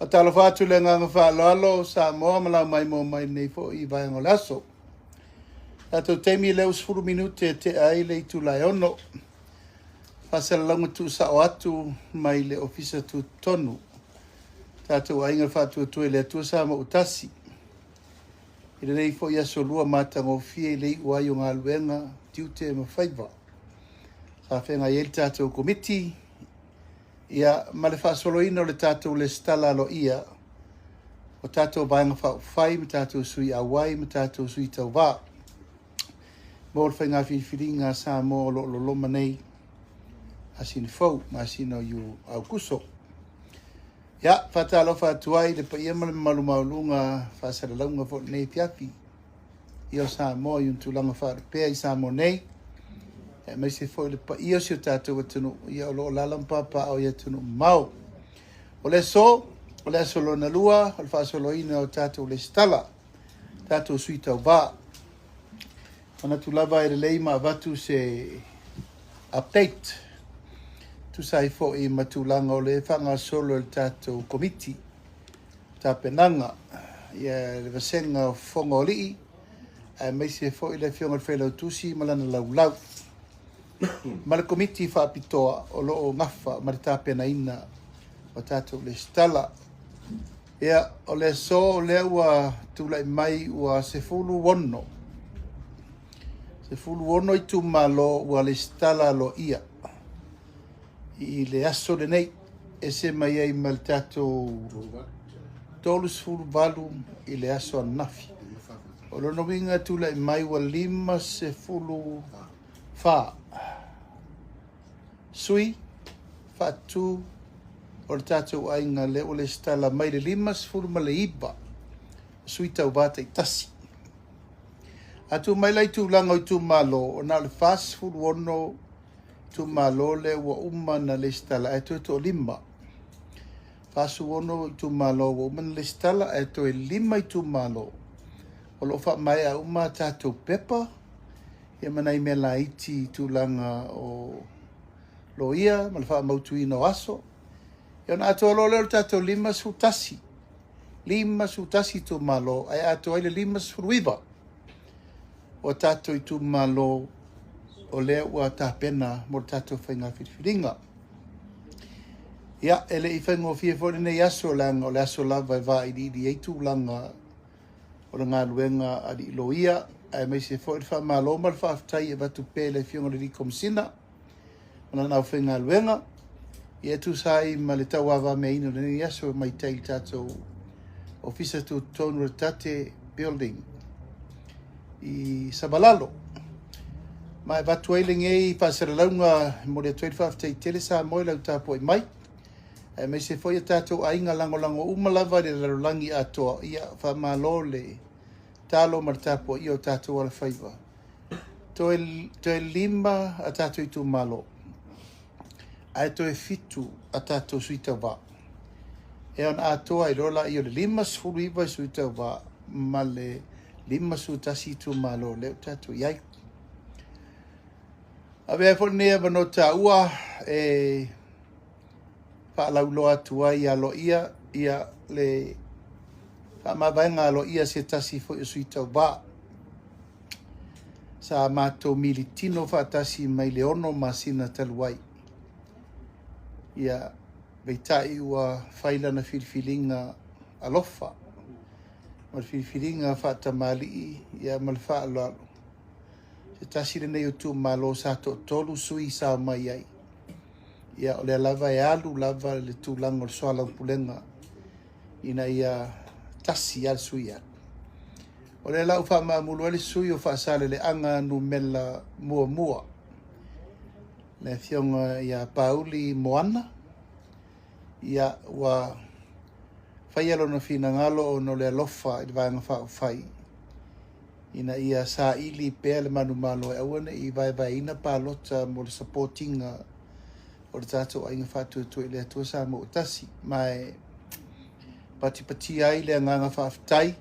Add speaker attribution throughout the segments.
Speaker 1: Faatalofa atu le agaga faaaloalo Samoa ma lau maimoa mai nei foi i vaega o le aso. Tatou taimi lea ua 10 minute e tea ai le itula e 6. Faasalalauga tuusao atu mai le Ofisa Tutotonu. Tatou Aiga Faatuatua i le Atua Samoa ua tasi. I lenei foi aso lua matagofie i le iu ai o galuega, tiute ma faiva. Sa feagai ai le tatou Komiti ia ma le faasoloina o le tatou lesitala aloaia o tatou Vaega Faaupufai ma tatou sui auai ma tatou sui tauva mo le faiga filifiliga a Samoa o lo o loloma nei masina fou, masina o Aokuso. Ia, faatalofa atu ai i le paia ma le mamalu maualuga faasalalauga foi i lenei afiafi ia o Samoa i ona tulaga faalupea i Samoa nei, aemaise foi le paia o si o tatou atunuu ia o lo o alaala ma papaaao i atunuu mamao. O le aso, o le aso lona lua o le faasoloina o tatou lesitala, tatou sui tauva. Manatu lava e lelei ma avatu se update tusa ai foi ma tulaga o lea e faagasolo e le tatou Komiti tapenaga ia le vasega o Fofoga o Alii aemaise foi le afioga i le Failautusi ma lana laulau ma le Komiti Faapitoa o lo o gafa ma le tapenaina o tatou lesitala. Ia, o le aso lea ua tulai mai ua 16 itumalo ua lesitala aloaia i le aso lenei, ese mai ai ma le tatou 38 i le aso ananafi. O lona uiga e tulai mai ua 54 sui faatu o le tatou aiga lea ua lesitala mai le 59 sui tauva taitasi. A tuu mai la i tulaga o itumalo, na o le 46 itumalo lea ua uma ona lesitala ae toe toalima. 46 itumalo ua uma ona lesitala ae toe 5 itumalo o lo o faamaea uma a tatou pepa ia ma nai mea laiti i tulaga o loia ma le faamautuina o aso. Ia ona atoa loa lea o le tatou 51, 51 itumalo ae atoa ai le 59 o tatou itumalo o lea ua tapena mo le tatou faiga filifiliga. Ia, e le i faigofie foi lenei aso, leaga o le aso lava e vailiili ai tulaga o le galuega a alii loia, aemaise foi le faamalo ma le faafetai e avatu pea i le afioga i le Komesina ma lana aufaigaluega, ia e tusa ai ma le tauavameaina o lenei aso mai tai i le tatou Ofisa Tutotonu o le Tate Building i Savalalo. Ma e avatu ai lenei faasalalauga e momoli atu ai le faafetai tele Samoa i lau tapuai mai, aemaise foi o tatou aiga lagolago uma lava i le lalolagi atoa. Ia faamalo le talo ma le tapuaia o tatou alafaiva. Toe 5 a tatou itumalo, ae toe 7 a tatou sui tauva. E ona atoa ai loa laia o le 59 sui tauva ma le 51 itumalo lea ua tatou i ai. Avea foi lenei avanoa taua e faalauiloa atu ai aloaia ia le faamavaega aloaia se tasi foi o sui tauva. Sa matou militino faatasi mai le 6 masina talu ai. Ia, peitai ua fai lana filifiliga alofa ma le filifiliga faatamalii ia ma le faaaloalo. Se tasi lenei o itumalo sa toatolu sui sa omai ai. Ia, o lea lava e alu lava le tulaga o le soalaupulega ina ia tasi lava le sui alu. O lea la ua faamaamulu ai le sui o Faasaleleaga numera 1, le afioga ia Pauli Moana. Ia, ua faia lona finagalo ona o le alofa i le Vaega Faaupufai ina ia saili pea le manumalo e aua ne i vaevaeina palota mo le support ina o le tatou Aiga Faatuatua i le Atua Samoa ua tasi. Ma e patipatia ai le agaga faafetai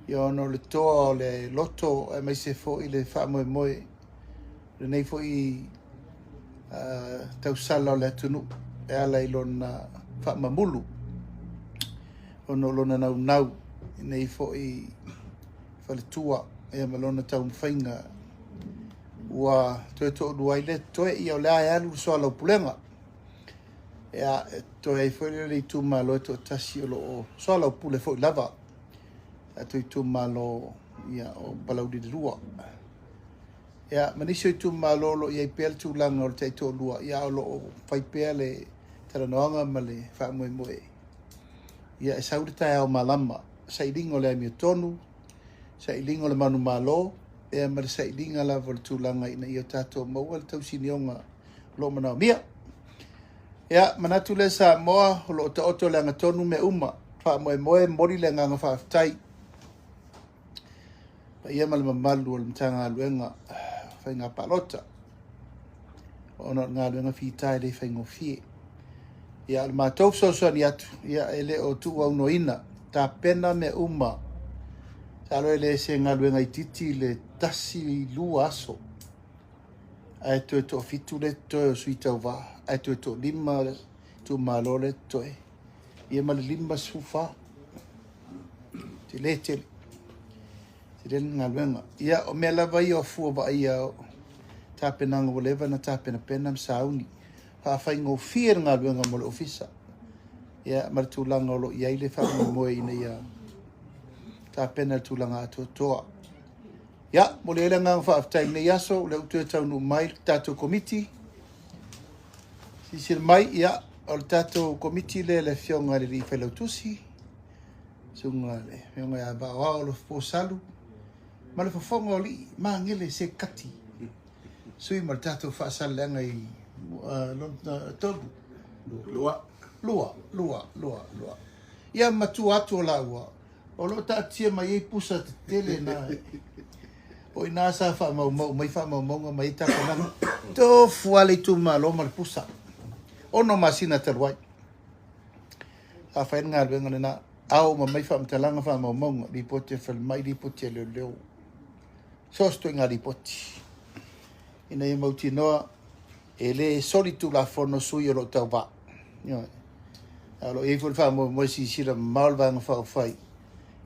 Speaker 1: ia ona o le toa o le loto aemaise foi le faamoemoe lenei foi tausala o le atunuu e ala i lona faamamulu. Ona o lona naunau i nei foi faletua ia ma lona taumafaiga ua toe toalua ai le totoe, ia o lea e alu le soalaupulega. Ia, e totoe ai foi le itumalo e toatasi o lo o soalaupule foi lava, tatou itumalo ia o Palauli le 2. Ia, ma nisi o itumalo o lo o i ai pea le tulaga o le taitoalua, ia o lo o fai pea le talanoaga ma le faamoemoe. Ia e sau le taeao malama, sailiga o le amiotonu, sailiga o le manumalo, ia ma le sailiga lava o le tulaga ina ia tatou maua le tausinioga o lo o manaomia. Ia, manatu lea Samoa, o lo o taoto i le agatonu mea uma, faamoemoe, momoli le agaga faafetai. Paia ma le mamalu o le Matagaluega o Faiga Palota, ona o le galuega fita e le faigofie. Ia, o le matou fesoasoani atu, ia, e le o tuuaunoaina, tapena mea uma. Masalo e le se galuega itiiti le 1, 2 aso, ae toe toafitu le totoe o sui tauva, ae toe toalima le itumalo le totoe, ia ma le 54. Tele tele. Tele le galuega. Ia, o mea lava ia o fua vaaia o tapenaga ua leva ona tapenapena ma sauni. Faafaigofie le galuega mo le Ofisa. Ia, ma le tulaga o lo o i ai le faamoemoe ina ia tapena le tulaga atoatoa. Ia, momoli ai le agaga faafetai i lenei aso, o lea ua toe taunuu mai le tatou Komiti. Silasila mai, ia, o le tatou Komiti lea le Afioga i le Alii Failautusi, Susuga i le Afioga ia Vaaoao Alofapo Salu, ma le fofoga o alii, Magele Sekati, sui ma le tatou Faasaleleaga i lona tolu, lua, lua, lua, lua, lua. Ia matua atu o laua, o lo o taatia mai ai pusa tetele na. O i ina sa faamaumau mai faamaumauga ma ia tapenaga. Tofu lava le itumalo ma le pusa. 6 masina talu ai. Sa fai le galuega lena. Ao uma mai faamatalaga faamaumauga, lipoti a falemai, lipoti a leoleo. So o se ituaiga lipoti. Ina ia mautinoa e le soli tulafono sui o lo o tauva. Ioe. A o lo o i ai foi le faamoemoe silasila mamao le Vaega Faaupufai,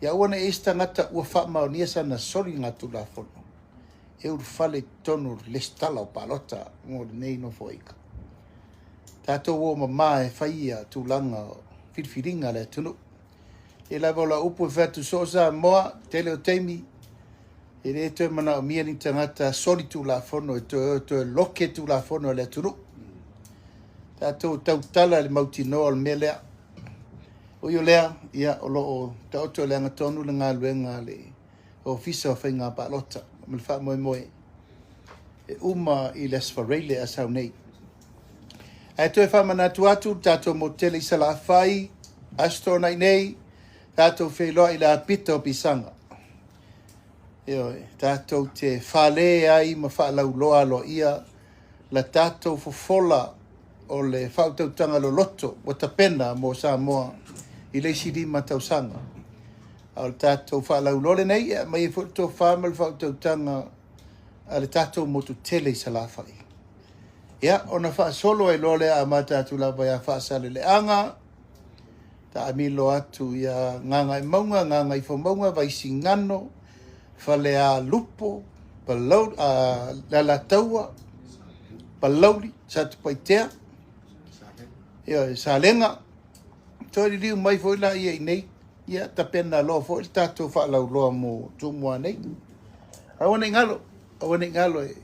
Speaker 1: ia aua ne i i ai se tagata ua faamaonia sana soliga tulafono e ulufale i totonu o le resitala o palota mo lenei nofoaiga. Tatou o mama e fai ia tulaga o filifiliga a le atunuu. E lava o lau upu e fai atu soo Samoa, tele o taimi, e le toe manaomia ni tagata soli tulafono e toe o e toe loke tulafono a le atunuu. Tatou tautala i le mautinoa o le mea lea. Ui o lea, ia, o lo o taoto i le agatonu le galuega a le Ofisa o Faiga Palota ma le faamoemoe e uma i le Aso Faraile a sau nei. Ae toe faamanatu atu le tatou motu tele i Salafai, Aso Toonai nei, tatou feiloai i le apita o Pisaga. Ioe, tatou te fale ai ma faalauloa aloaia la tatou fofola o le faautautaga loloto ua tapena mo Samoa i le isi 5 tausaga. A o le tatou faalauloa lenei e aumai ai foi le tofa ma le faautautaga a le tatou motu tele i Salafai. Ia, ona faasolo ai loa lea amata atu lava ia Faasaleleaga, taamilo atu ia Gagaemauga, Gagaifomauga, Vaisigano, Falealupo, Palau, Alataua, Palauli, Satupaitea, ia, Salega, toe liliu mai foi la ia i nei, ia tapena loa foi le tatou faalauloa mo Tumua nei. Aua ne i galo, aua ne i galo e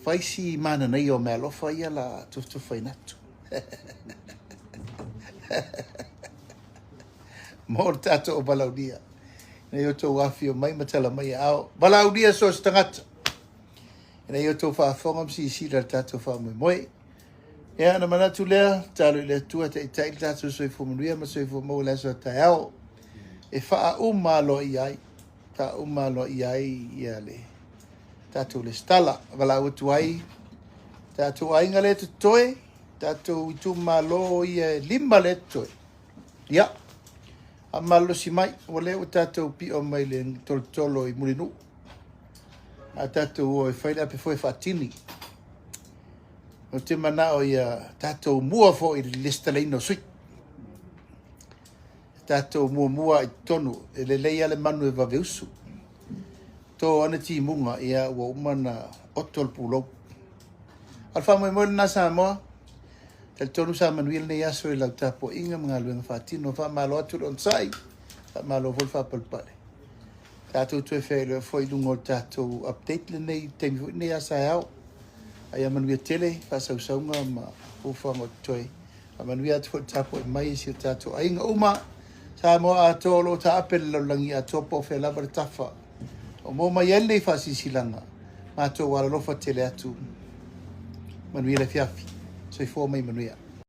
Speaker 1: fai si mananaia o meaalofa ia la tufatufaina atu. Mo le tatou valaaulia. Ina ia outou afifio mai ma tala mai aao. Valaaulia so o se tagata. Ina ia outou faafofoga ma silasila i le tatou faamoemoe. Ia, ona manatu lea, tatalo i le Atua e taitai le tatou soifua manuia ma soifua maua i le aso a taeao. E faauma aloaia ai, faauma aloaia ai ia le tatou lesitala. Valaau atu ai tatou aiga lea totoe, tatou itumalo ia e 5 lea totoe. Ia, faamalolosi mai, ua lea ua tatou pio mai le tolotolo i Mulinuu. A tatou o e fai le ape foe faatini. Ou te manao ia tatou mua foi i le lesitalaina o sui. Tatou muamua i totonu, e lelei lava le manu e vave usu. To ane timuga, ia ua uma ona oto le pulou. A o le faamoemoe lena Samoa, talitonu sa manuia lenei aso i lau tapuaiga ma galuega faatino. Faamalo atu le onosai, faamalo foi le faapalepale. Tatou toe feiloai foi i luga o le tatou update lenei i le taimi foi lenei a saeao. A ia manuia tele faasausauga ma fuafuaga o totoe. Faamanuia atu foi i le tapuai mai a si o tatou aiga uma, Samoa atoa o lo o taape i le lalolagi atoa po o fea lava le tafa o maua mai ai lenei faasilasilaga. Matou alolofa tele atu. Manuia le afiafi. Soifua ma ia manuia.